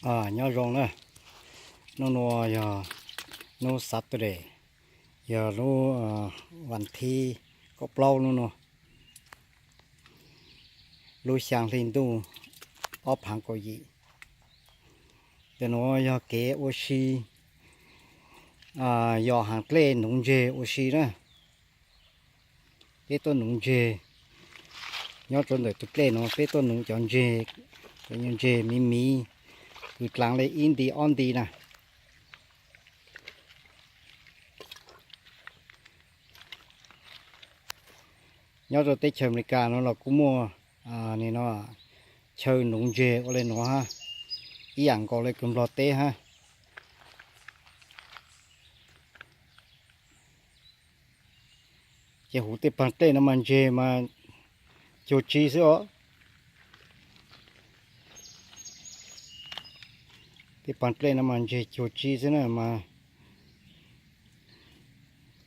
Nyob zoo na, hnub nuav yog hnub Saturday, yog lub vas thib kaum plaub lub nuav, lub xyaa hli ntuj ob phaav kaum yim. Ntawm nuav yog kev ua si yos haav dlej nuv ntseg ua si na. Peb tuaj nuv ntseg nyob rua ntawm tug dlej nuav, peb tuaj nuv cov ntseg, cov nyuas ntseg miv miv, kws dlaav le ib nti ob nti na. Nyob rua teb chaws Amelikas nuav los kuj muaj chaw nuv ntseg ua le nuav hab, ib yaam nkaus le kws Nplog teb hab. Ces huv tej paag dlej nuav mas ntseg mas cuag tsi xwb os. Tej paag dlej nuav mas ntseg cuag tsi xwb na mas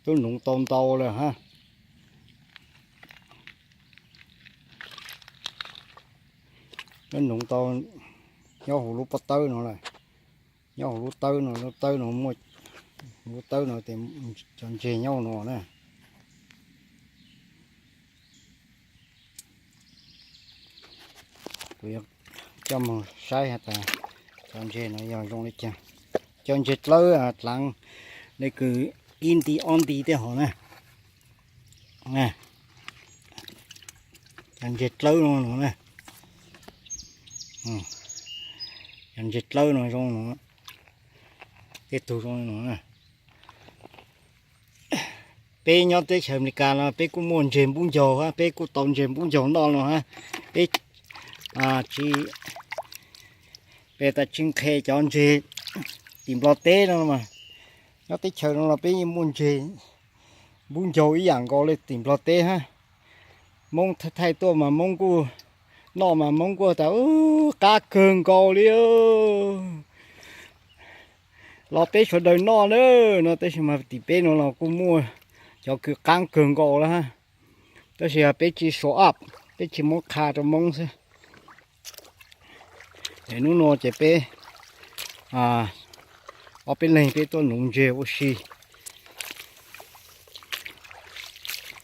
tub nuv tau ntau lawm hab. Lub nuv tau nyob huv lub pob tawb nuav lawm. Nyob huv lub tawb nuav, lub tawb nuav muaj, lub tawb nuav tes cov ntseg nyob huv nuav na. Kuv yuav coj moog saib has tas cov ntseg nuav yog zoo le caag. Cov ntseg dlawb dlaav le kws ib nti ob nti tej hov na. Cov ntseg dlawb no nuav na. Cov ntseg dlawb no zoo nuav, tej tug zoo nuav na. Peb nyob teb chaws Amelikas no peb kuj muaj ntseg npub ncaug hab, peb kuj tau ntseg npub ncaug noj no hab. Peb tsi, peb tas tsi nqhes cov ntseg tim Nplog teb no mas, nyob teb chaws no los peb yeej muaj ntseg npub ncaug ib yaam nkaus le tim Nplog teb hab. Moob thaij thaij tuaj mas Moob kuj noj mas Moob kuj tas qab kawg nkaus li. Los peb sawv daws noj na, no tab sis mas tim peb no los kuj muaj cov kws qaab kawg nkaus lawm hab. Tab sis peb tsi show up, peb tsi muab qha rau Moob xwb. Es hnub nua ces peb ob peb leeg peb tuaj nuv ntseg ua si.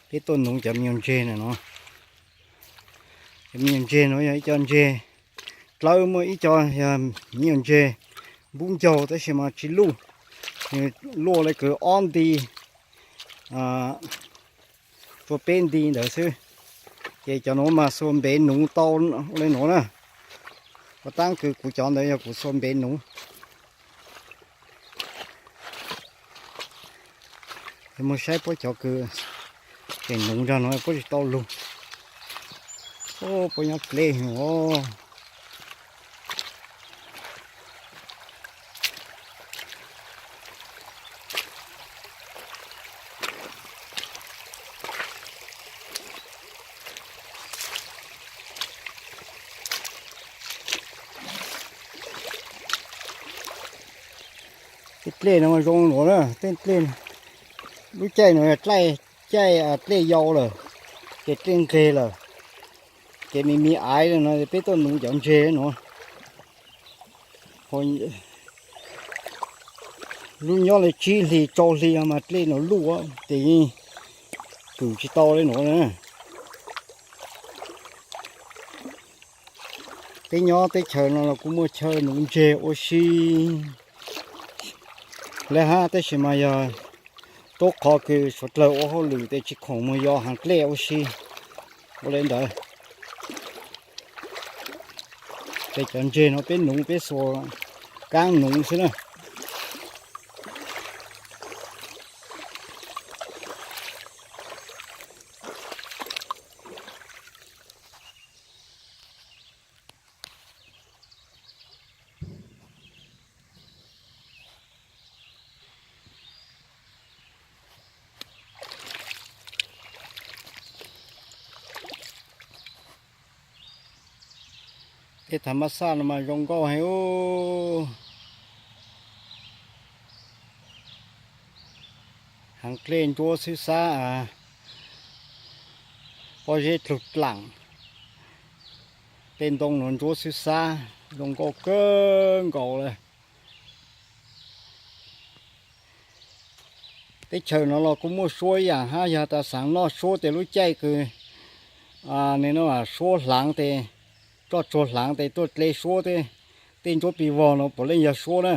Peb tuaj nuv cov me nyuam ntseg na no. Cov me nyuam ntseg no yog ib co ntseg dlawb, muaj ib co yog me nyuam ntseg npub ncaug tab sis mas tsi luj, luaj le kws ob nti rua peb nti ntawd xwb. Ces cov nuav mas xuas npev nuv tau le nuav na. Ua taab kws kuv cov ntawd yog kuv xuas npev nuv. Moog saib puab cov kws tseem nuv nraag nuav puab tsi tau lug. Puab nyob dleb os. Tej dlej no zoo nuav na, tej dlej, lub caij no yog caij dlej yau lawm, ces dlej nqeg lawm, ces me me aiv le no peb tuaj nuv cov ntseg nuav. Lub nyob le tsib hlis rau hli mas dlej nuav luj ces yeej kws tsi tau le nuav na. Peb nyob teb chaws no los kuj muaj chaw nuv ntseg ua si le hab, tab sis mas yog tub qhov kws suav dlawg ua hauj lwm ces tsis khoom moog yos haav dlej ua si ua le ntawd. Ces cov ntseg no peb nuv peb xuas kaab nuv xwb na. Tej thav mab xaj no mas zoo nkauj heev ub. Haav dlej ntsuab xwb xab, pob zeb dlug dlaam, tej ntoo nuav ntsuab xwb xab. Zoo nkauj kawg nkaus li. Teb chaws no los kuj muaj suab ib yam hab, yog tas xaav noj suab tes lub caij kws suab hlaav tes, roj tsuag hlaav tes tuaj dle suab, tej ntsuab plig vog no puav leej yog suab na.